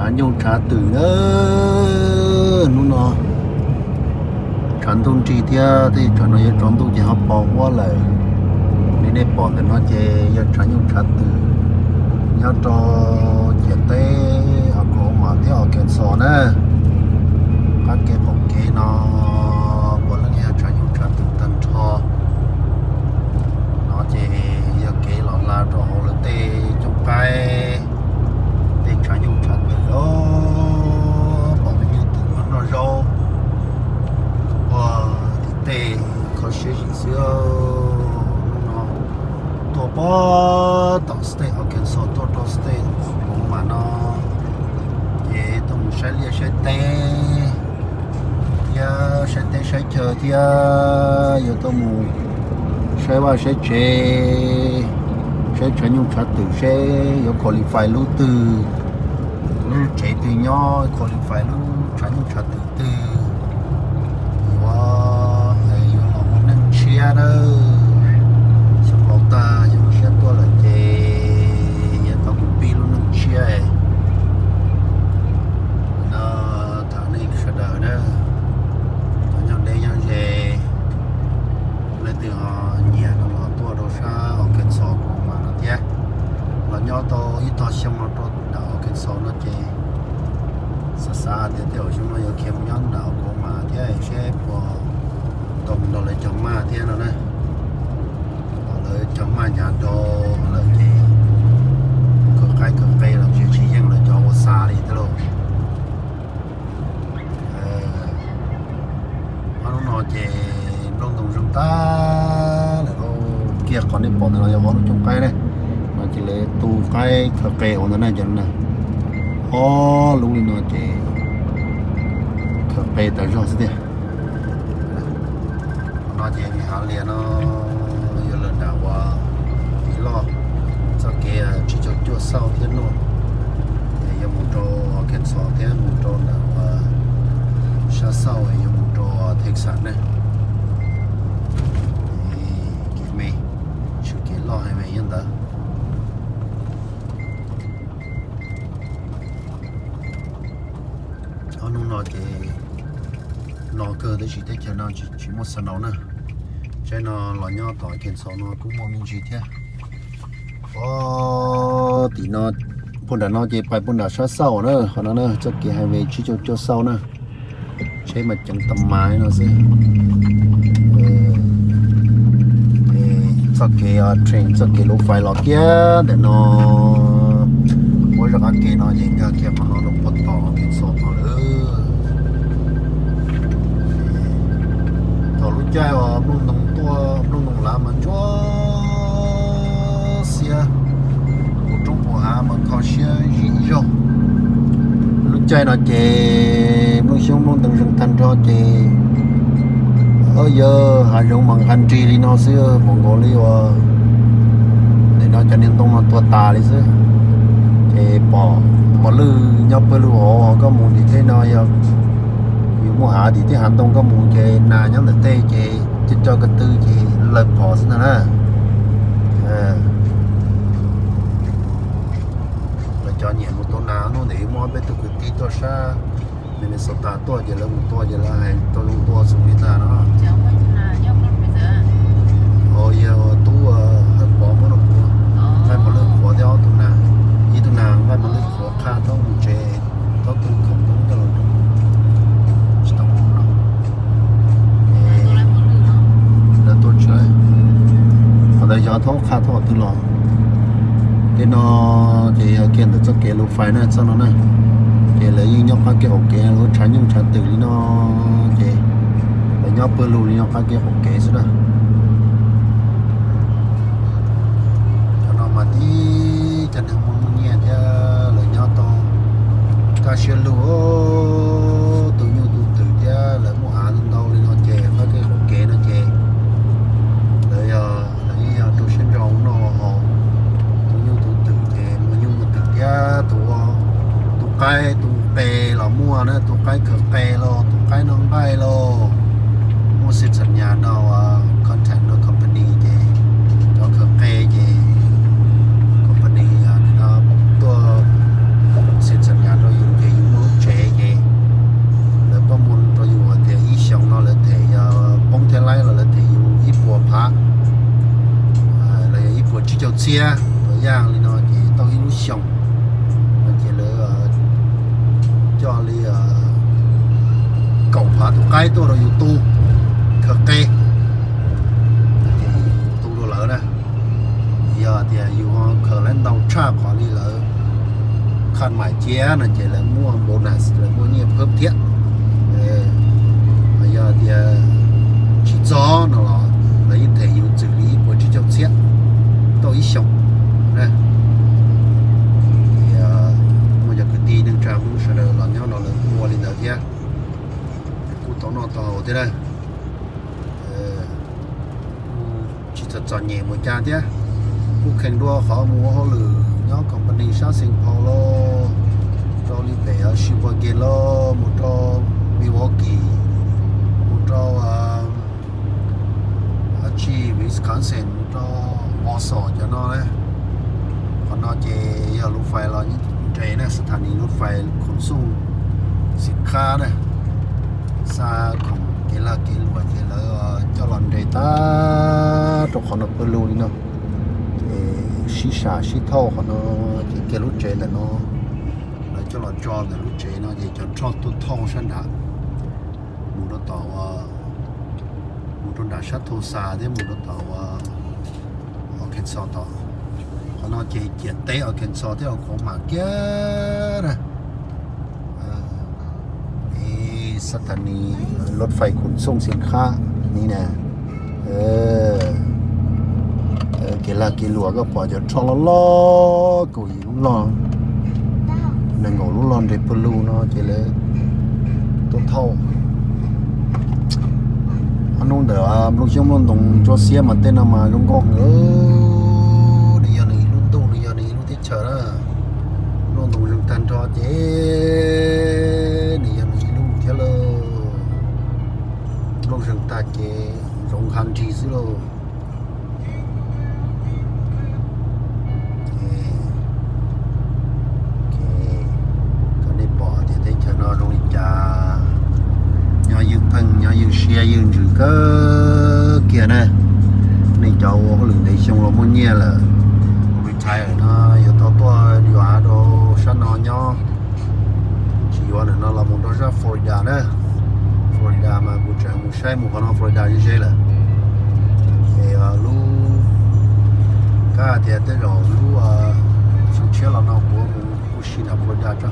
Tshav nyuj tshav twm na, hnub no tshav ntuj nrig thiab tej tsam no yuav tsaus ntuj ces ho pos huab lawm. Li nej pom ntawm no ces yog tshav nyuj tshav twm nyob rau ciam teb Oklahoma thiab Arkansas na. Qab kev qaum kev no puav leej yog tshav nyuj tshav twm tag nrho. No ces yog kev los hla rau hauv lawv tej cooj qaib, tej tshav nyuj tshav twm os. Pom me nyuj twm los noj zaub ua tim tej kho siab zim xwb. Hnub no tuaj puag tom state Arkansas tuaj rau state Oklahoma no ces tuaj mus saib liaj saib teb thiab saib teb saib chaw thiab yuav tuaj mus saib vaj saib tsev, saib tshav nyuj tshav twm seb yuav qualify lub twg, lub tsev twg nyob qualify lub tshav nyuj tshav twm twg. Yuav, yuav los ua neej tshiab nawb. Xyoo laus tag xyoo tshiab tuaj lawm ces yuav tau mus pib lub neej tshiab no. Tham nej sawv daws na, cov nyob deb nyob ze, leej twg ho nyiam no los tuaj rau sab Arkansas Oklahoma no thiab. Los nyob tau ib tog xyoo no rau nram Arkansas no ces xav xav tias tej zaum xyoo no yuav khiav mus nyob nram Oklahoma thiab seb puas tau mus nrog lawv cov maj thiab no na. Ho lawv cov maj nyav rau lawm ces khwv qaib khwv qe los tsis tsis yeej lawv cov ua xa li thiab lauj. Ob hnub no ces nplooj ntoo zoo tag lawm lauj. Kiag qhov nej pom ntawm no yog ob lub cooj qaib ne, no ces lawv tu qaib khaws qe ua ntawd na cov na. Ob lub li no ces khaws qe tas zog xwb tiag. Qhov no ces hav lias no yuav lawm nram uas Vim Loj txoj kev tsib caug cuaj South thiab no, ces yuav mus rau Arkansas thiab mus rau nram uas South South yuav mus rau Texas ne. Kev me, tshuav kev loj heev me nyob ntawd. Ob hnub no ces no kawg tab sis teb chaws no tsis muaj snow na. Tsaib no los nyob tom Arkansas no kuj muaj me ntsis thiab. Ob tim no puag nram no ces pais puag nram South South na, qhov no na txoj kev highway tsib caug cuaj South na. Tsheb mas coob tas mas no xwb. Txoj kev train, txoj kev lub fais los kiag ntawm no, muab zoj qab ke no ces nkag kiag qhov no rau puag tom Arkansas no lawm. Thaum lub caij uas nplooj ntoo tuaj nplooj ntoo lav mas ntsuab xiab, pum roob pum hav mas kho siab zim zaug. Lub caij no ces nplooj xyoob nplooj ntoo zoo tag nrho ces yawg hav zoov mas nqa nrig li no xwb, mus nkaus li uas nim no cov niag ntoo no tuag tas li xwb. Ces pom mos lwj nyob pawg lug hauv, koj mus tim tej no yog yus muaj hav tim tej hav ntoo koj mus ces nas nyob ntawm tej ces cov cov ko tw ces lawg phom xwb ntag na. Lawv cov nyiam mus tua nas no, ntawm muaj peb tug kwv tij tuaj sab Minnesota tuaj ces lawv mus tua ces lawv hais tau zoo tua xus li ntag no. Yog tub Hawj Pov muab rau kuv, nqaij mos lwj qhuav thiab ob tug nas, ib tug nas nqaij mos lwj qhuav qhaj thaub mus tsev, thaub tu khoom thaub coj los rau, tsis tau mus no. Lawv tuaj tsev, qhov ntawd yog thaub qhaj thaub qhov twg los. Tej no ces yog kiag ntawm txoj kev lub fais na, txoj no na. Ces lawv yeej nyob qab kev qaum kev, lub tshav nyuj tshav twm li no ces lawv nyob pawg lug li no qab kev qaum kev xwb na. Cov no mas tib cov neeg muaj muaj nyiaj thiab lawv nyob tau kaj siab lug, tu nyuj tu twm thiab lawv muaj av ntau li no ces qab kev qaum kev no ces lawv yog, lawv yeej yog rau siab ntso noj haus, tu nyuj tu twm ces muaj nyuj muaj twm thiab tu, tu qaib tu qe los muaj na, tu qaib khaws qe los tu qaib noj nqaij los, muaj xim txam nyas no, contract no company ces cov khaws qe ces company no tuaj xim txam nyas rau yus. tuaj rau yus tu, khaws qe, ces tu rau lawv na. Yog tias yus ho khaws lawv ntau tshaj qhov li lawv khaj mais cia no ces lawv muaj bonus, lawv muaj nyiaj phab thiab. Yog tias tsis txog no los lawv yeej them yus txwm li ib puas tsib caug txhiab tau ib xyoos na. Ces muaj cov kwv tij neej tsa Hmoob sawv daws los nyob no lawv kuj ua li ntawd thiab, kuj tau noj tau haus thiab na. Kuj tsis txom txom nyem mus cas thiab, kuj kheev dua qhov mus ua hauj lwm nyob company sab Saint Paul los, rau li pem Sheboygan los, mus rau Milwaukee, mus rau dab tsi Wisconsin, mus rau Wausau cov no na. Qhov no ces yog lub fais los nres na, xab thas nis lub fais khoom xooj xim khab na, xa khoom kev lag kev luam ces lawv coj los nres tag rau qhov no pawg lug li no. Ces sib sam sib thauj qhov no, ces kiag lub tsev ntawm no, lawv coj los tso ntawm lub tsev no ces cov roj tuaj thauj sab nrad mus rau tom, mus rau nram sab Tulsa thiab mus rau tom Arkansas tom. Qhov no ces ciam teb Arkansas thiab Oklahoma kiag na. Xab thas nis lub fais khoom xooj xim khab ni na. Kev lag kev luam koj pom cov roj loj loj kaum yim lub loj, nees nkaum lub loj nres pawg lug no ces lawv tuaj thauj. Ob hnub ntawd nplooj xyoob nplooj ntoos ntsuab xiab mas tej no mas zoo nkauj heev. Nws yog nws ib lub ntuj, nws yog nws ib lub teb chaws na. Nplooj ntoos zeeg tag nrho ces nws yog nws ib lub thiab lauj. Nplooj zeeg tag ces zoov nqha nrig xwb lauj. Kom nej pom tias teb chaws no zoo li cas, nyob ywj pheej, nyob ywj siab ywj ntsws kawg kiag na. Nej cov ua hauj lwm ntev xyoo los muaj nyiaj lawm, retire no yuav tau tuaj yuav rau sab no nyob. Tsis yuav ntawm no los mus rau sab Florida na. Florida mas kuv tseem mus saib mus qhov no Florida ze ze lawm. Ces lub, kab tias tej zaum lub xyoo tshiab los no kuv mus ua si nram Florida tso.